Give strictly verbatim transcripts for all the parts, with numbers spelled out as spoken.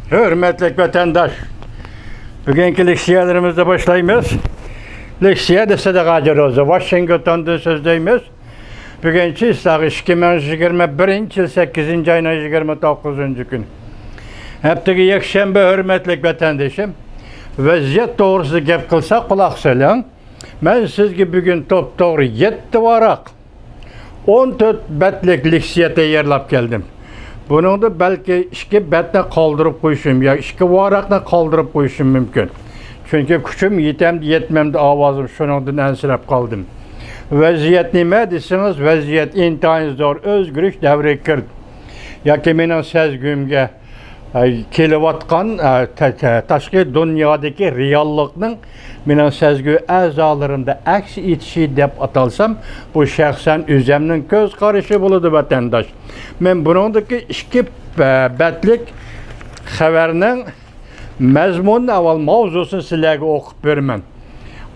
ھۆرمەتلىك ۋەتەنداش، بۈگۈنكى لېكسىيەلىرىمىزنى باشلايمىز. لېكسىيە دېسە دەغاجىروزى، ۋاشىنگتوندىن سۆزلەيمىز. بۈگۈن چىسلاغ ئىككى مىڭ يىگىرمە بىرىنچى يىل سەككىزىنچى ئاينىڭ يىگىرمە توققۇزىنچى كۈنى. ھەپتىگە يەكشەنبە، ھۆرمەتلىك ۋەتەندىشىم. ۋەزىيەت توغرىسىدا گەپ قىلساق، قۇلاق سېلىڭ. مەن سىزگە بۈگۈن توپتوغرا يەتتە ۋاراق، ئون تۆت بەتلىك لېكسىيە تەييارلاپ كەلدىم. بۇنىڭدا بەلكى ئىككى بەتنى قالدۇرۇپ قويۇشۇم يا ئىككى ۋاراقنى قالدۇرۇپ قويۇشۇم مۇمكىن. چۈنكى كۈچۈم يېتەمدۇ يەتمەمدۇ ئاۋازىم، شۇنىڭدىن ئەنسىرەپ قالدىم. ۋەزىيەت نېمە دېسىڭىز، ۋەزىيەت ئىنتايىن زور ئۆزگىرىش دەۋرىگە كىردى. ياكى مېنىڭ سەزگۈمگە ئە، كېلىۋاتقان، ئە، تە-، تە-، تاشقى دۇنيادىكى رېئاللىقنىڭ مېنىڭ سەزگۈ ئەزالىرىمدا ئەكس ئېتىشى دەپ ئاتالسام، بۇ شەخسەن ئۆزەمنىڭ كۆز قارىشى بولىدۇ، ۋەتەنداش. مەن بۇنىڭدىكى ئىككى، ئە، بەتلىك خەۋەرنىڭ مەزمۇنىنى، ئاۋۋال ماۋزۇسىنى سىلەرگە ئوقۇپ بېرىمەن.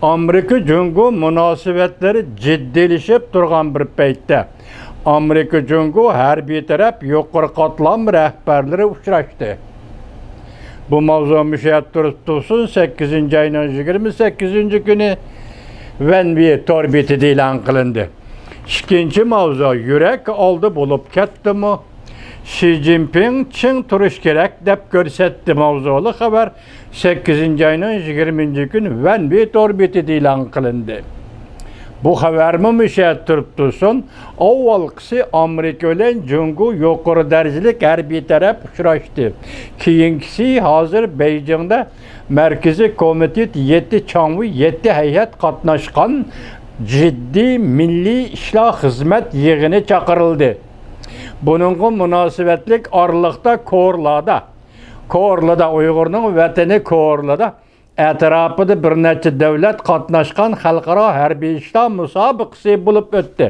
ئامېرىكا جۇڭگو مۇناسىۋەتلىرى جىددىيلىشىپ تۇرغان بىر پەيتتە، ئامېرىكا جۇڭگو ھەربىي تەرەپ يۇقىرى قاتلام رەھبەرلىرى ئۇچراشتى. بۇ ماۋزۇ مۇشۇ يەردە تۇرۇپ تۇرسۇن، سەككىزىنچى ئاينىڭ يىگىرمە سەككىزىنچى كۈنى ۋەنۋى تور بېتىدە ئېلان قىلىندى. ئىككىنچى ماۋزۇ، يۈرەك ئالدى بولۇپ كەتتىمۇ؟ شى جىنپىڭ چىڭ تۇرۇش كېرەك دەپ كۆرسەتتى ماۋزۇلۇق خەۋەر سەككىزىنچى ئاينىڭ يىگىرمىنچى كۈنى ۋەنۋى تور بېتىدە ئېلان قىلىندى. بۇ خەۋەرمۇ مۇشۇ يەردە تۇرۇپ تۇرسۇن. ئاۋۋالقىسى ئامېرىكا بىلەن جۇڭگو يۇقىرى دەرىجىلىك ھەربىي تەرەپ ئۇچراشتى. كېيىنكىسى ھازىر بېيجىڭدا مەركىزىي كومىتېت يەتتە چاڭۋى يەتتە ھەيئەت قاتناشقان جىددىي مىللىي ئىشلار خىزمەت يىغىنى چاقىرىلدى. بۇنىڭغا مۇناسىۋەتلىك ئارىلىقتا كورلادا، كورلىدا، ئۇيغۇرنىڭ ۋەتىنى كورلىدا ئەتراپىدا بىر نەچچە دۆلەت قاتناشقان خەلقئارا ھەربىي ئىشلار مۇسابىقىسى بولۇپ ئۆتتى.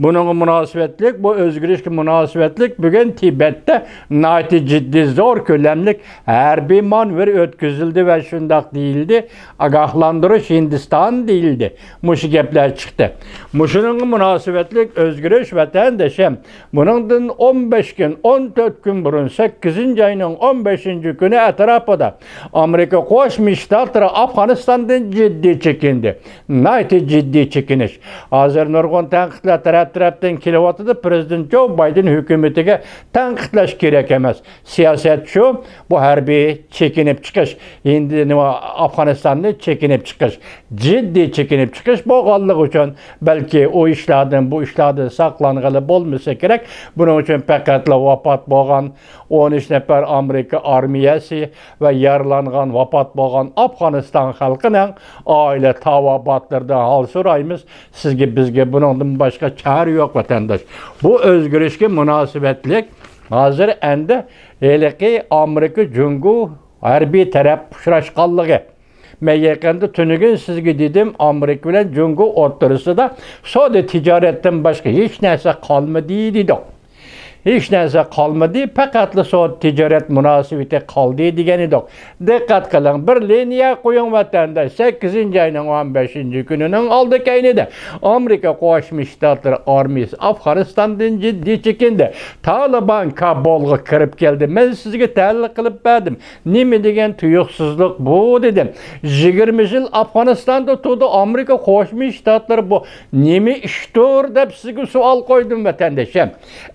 بۇنىڭغا مۇناسىۋەتلىك، بۇ ئۆزگىرىشكە مۇناسىۋەتلىك بۈگۈن تىبەتتە ناھايىتى جىددىي، زور كۆلەملىك ھەربىي مانېۋىر ئۆتكۈزۈلدى ۋە شۇنداق دېيىلدى، ئاگاھلاندۇرۇش ھىندىستان دېيىلدى. مۇشۇ گەپلەر چىقتى. مۇشۇنىڭغا مۇناسىۋەتلىك ئۆزگىرىش ۋەتەندىشىم، بۇنىڭدىن ئون بەش كۈن، ئون تۆت كۈن بۇرۇن، سەككىزىنچى ئاينىڭ ئون بەشىنچى كۈنى ئەتراپىدا ئامېرىكا قوشما شتاتلىرى ئافغانىستاندىن جىددىي چېكىندى. ناھايىتى جىددىي چېكىنىش. ھازىر نۇرغۇن تەنقىدلەر تەرەپ-تەرەپتىن كېلىۋاتىدۇ. پىرېزىدېنت جو بايدېن ھۆكۈمىتىگە تەنقىدلەش كېرەك ئەمەس. سىياسەت شۇ، بۇ ھەربىي چېكىنىپ چىقىش، ھىندى، نېمە، ئافغانىستاندىن چېكىنىپ چىقىش، جىددىي چېكىنىپ چىقىش بولغانلىقى ئۈچۈن، بەلكى ئۇ ئىشلاردىن، بۇ ئىشلاردىن ساقلانغىلى بولمىسا كېرەك. بۇنىڭ ئۈچۈن پەقەتلا ۋاپات بولغان ئون ئۈچ نەپەر ئامېرىكا ئارمىيەسى ۋە يارىلانغان، ۋاپات بولغان ئافغانىستان خەلقىنىڭ ئائىلە تاۋابىئاتلىرىدىن ھال سورايمىز. سىزگە، بىزگە بۇنىڭدىن باشقا چارە يوق، ۋەتەنداش. بۇ ئۆزگىرىشكە مۇناسىۋەتلىك ھازىر ئەندى ھېلىقى ئامېرىكا جۇڭگو ھەربىي تەرەپ ئۇچراشقانلىقى. مەن يېقىندا تۈنۈگۈن سىزگە دېدىم، ئامېرىكا بىلەن جۇڭگو ئوتتۇرىسىدا سودا تىجارەتتىن باشقا ھېچ نەرسە قالمىدى دېدۇق. ھېچ نەرسە قالمىدى، پەقەتلا سودا تىجارەت مۇناسىۋىتى قالدى دېگەن ئىدۇق. دىققەت قىلىڭ، بىر لىنىيە قويۇڭ ۋەتەنداش، سەككىزىنچى ئاينىڭ ئون بەشىنچى كۈنىنىڭ ئالدى كەينىدە ئامېرىكا قوشما شتاتلىرى ئارمىيىسى ئافغانىستاندىن جىددىي چېكىندى. تالىبان كابۇلغا كىرىپ كەلدى. مەن سىزگە تەھلىل قىلىپ بەردىم. نېمە دېگەن تۇيۇقسىزلىق بۇ دېدىم. يىگىرمە يىل ئافغانىستاندا تۇردى ئامېرىكا قوشما شتاتلىرى، بۇ نېمە ئىشتۇر دەپ سىزگە سوئال قويدۇم ۋەتەندىشىم.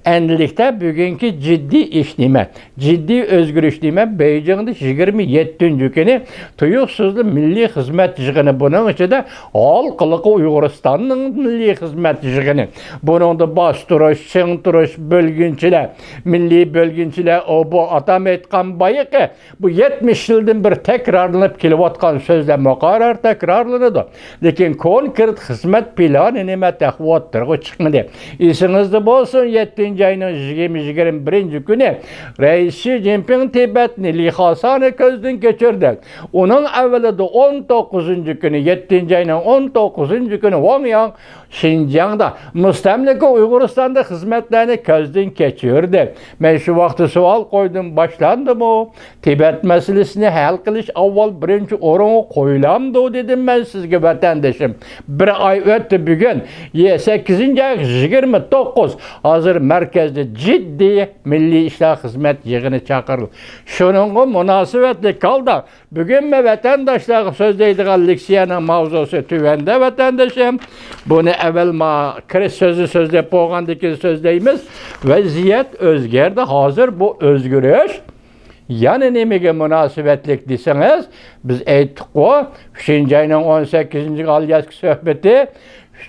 ئەمدىلىكتە بۈگۈنكى جىددىي ئىش نېمە؟ جىددىي ئۆزگىرىش نېمە؟ بېيجىڭدا يىگىرمە يەتتىنچى كۈنى تۇيۇقسىزلا مىللىي خىزمەت يىغىنى، بۇنىڭ ئىچىدە ھالقىلىقى ئۇيغۇرىستاننىڭ مىللىي خىزمەت يىغىنى. بۇنىڭدا باستۇرۇش، سىڭدۈرۈش، بۆلگۈنچىلەر، مىللىي بۆلگۈنچىلەر، ئۇ بۇ ئاتام ئېيتقان بايىقى بۇ يەتمىش يىلدىن بېرى تەكرارلىنىپ كېلىۋاتقان سۆزلەر مۇقەررەر تەكرارلىنىدۇ. لېكىن كونكرېت خىزمەت پىلانى نېمە، تېخى ئوتتۇرىغا چىقمىدى. ئېسىڭىزدە بولسۇن، يەتتىنچى ئاينىڭ يىگىرمە، يىگىرمە بىرىنچى كۈنى رەئىس شى جىنپىڭ تىبەتنى، لى خاسانى كۆزدىن كەچۈردى. ئۇنىڭ ئەۋۋىلىدە ئون توققۇزىنچى كۈنى، يەتتىنچى ئاينىڭ ئون توققۇزىنچى كۈنى ۋاڭ ياڭ شىنجاڭدا، مۇستەملىكە ئۇيغۇرىستاندا خىزمەتلەرنى كۆزدىن كەچۈردى. مەن شۇ ۋاقىتتا سوئال قويدۇم، باشلاندىمۇ؟ تىبەت مەسىلىسىنى ھەل قىلىش ئاۋۋال بىرىنچى ئورۇنغا قويۇلامدۇ دېدىم مەن سىزگە، ۋەتەندىشىم. بىر ئاي ئۆتتى بۈگۈن. يە، سەككىزىنچى ئاي يىگىرمە توققۇز. ھازىر مەركەزدە جىددىي مىللىي ئىشلار خىزمەت يىغىنى چاقىرىلدى. شۇنىڭغا مۇناسىۋەتلىك ھالدا بۈگۈن مەن ۋەتەنداشلارغا سۆزلەيدىغان لېكسىيەنىڭ ماۋزۇسى تۆۋەندە، ۋەتەندىشىم. بۇنى ئەۋۋەل ما كىرىش سۆزى سۆزلەپ بولغاندىن كېيىن سۆزلەيمىز. ۋەزىيەت ئۆزگەردى. ھازىر بۇ ئۆزگىرىش يەنە نېمىگە مۇناسىۋەتلىك دېسىڭىز، بىز ئېيتتۇققۇ، ئۈچىنچى ئاينىڭ ئون سەككىزىنچى ئالياسكا سۆھبىتى،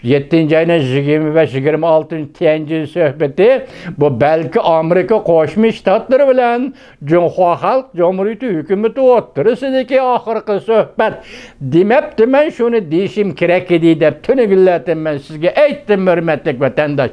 يەتتىنچى ئاينىڭ يىگىرمە بەش، يىگىرمە ئالتىنچى تيەنجىن سۆھبىتى، بۇ بەلكى ئامېرىكا قوشما شتاتلىرى بىلەن جۇڭخۇا خەلق جۇمھۇرىيىتى ھۆكۈمىتى ئوتتۇرىسىدىكى ئاخىرقى سۆھبەت دېمەپتىمەن، شۇنى دېيىشىم كېرەك ئىدى دەپ تۈنۈگۈنلەردىن مەن سىزگە ئېيتتىم، ھۆرمەتلىك ۋەتەنداش.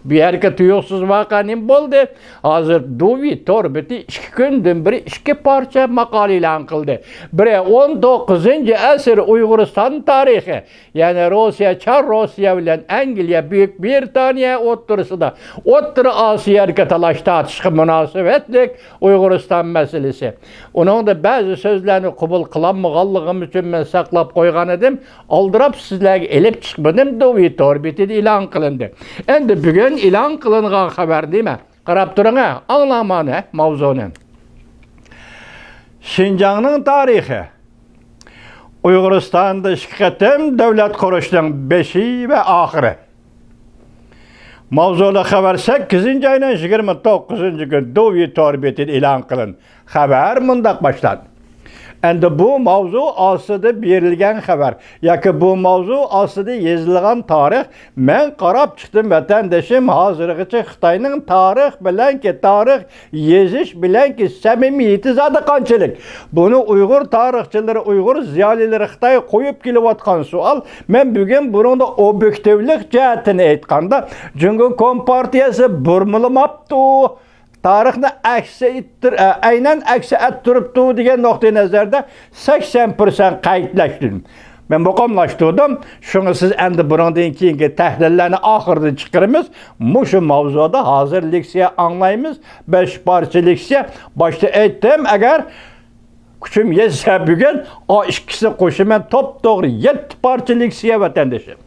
بۇ يەرگە تۇيۇقسىز ۋەقە نېمە بولدى؟ ھازىر دۇۋى تور بېتى ئىككى كۈندىن بىرى ئىككى پارچە ماقالە ئېلان قىلدى. بىرى ئون توققۇزىنچى ئەسىر ئۇيغۇرىستان تارىخى، يەنى روسىيە، چار روسىيە بىلەن ئەنگلىيە، بۈيۈك برىتانىيە ئوتتۇرىسىدا ئوتتۇرا ئاسىيادىكى تالاش تارتىشقا مۇناسىۋەتلىك ئۇيغۇرىستان مەسىلىسى. ئۇنىڭدا بەزى سۆزلەرنى قوبۇل قىلالمىغانلىقىم ئۈچۈن مەن ساقلاپ قويغان ئىدىم. ئالدىراپ سىزلەرگە ئېلىپ چىقمىدىم، دۇۋى تور بېتىدە ئېلان قىلىندى. ئەمدى بۈگۈن ئېلان قىلىنغان خەۋەر دېمە. قاراپ تۇرۇڭ ھە، ئاڭلاڭ مانا ماۋزۇنى. شىنجاڭنىڭ تارىخى. ئۇيغۇرىستاندا ئىككى قېتىم دۆلەت قۇرۇشنىڭ بېشى ۋە ئاخىرى. ماۋزۇلۇق خەۋەر سەككىزىنچى ئاينىڭ يىگىرمە توققۇزىنچى كۈنى دۇۋى تور بېتىدە ئېلان قىلىندى. خەۋەر مۇنداق باشلاندى. ئەمدى بۇ ماۋزۇ ئاستىدا بېرىلگەن خەۋەر ياكى بۇ ماۋزۇ ئاستىدا يېزىلغان تارىخ، مەن قاراپ چىقتىم، ۋەتەندىشىم، ھازىرغىچە خىتاينىڭ تارىخ بىلەنكى، تارىخ يېزىش بىلەنكى سەمىمىيىتى زادى قانچىلىك؟ بۇنى ئۇيغۇر تارىخچىلىرى، ئۇيغۇر زىيالىيلىرى خىتايغا قويۇپ كېلىۋاتقان سوئال. مەن بۈگۈن بۇنىڭدا ئوبيېكتىۋلىق جەھەتتىن ئېيتقاندا، جۇڭگو كومپارتىيەسى بۇرمىلىماپتۇ، تارىخنى ئەكس ئەتتۈر-، ئە، ئەينەن ئەكس ئەتتۈرۈپتۇ دېگەن نۇقتىئى نەزەردە سەكسەن پىرسەنت قەيتلەشتىم. مەن مۇقىملاشتۇردۇم. شۇڭا سىز ئەمدى بۇنىڭدىن كېيىنكى تەھلىللەرنى ئاخىرىدا چىقىرىمىز. مۇشۇ ماۋزۇدا ھازىر لېكسىيە ئاڭلايمىز. بەش پارچە لېكسىيە. باشتا ئېيتتىم، ئەگەر كۈچۈم يەتسە بۈگۈن ئا ئىككىسىنى قوشىمەن، توپتوغرا يەتتە پارچە لېكسىيە، ۋەتەندىشىم.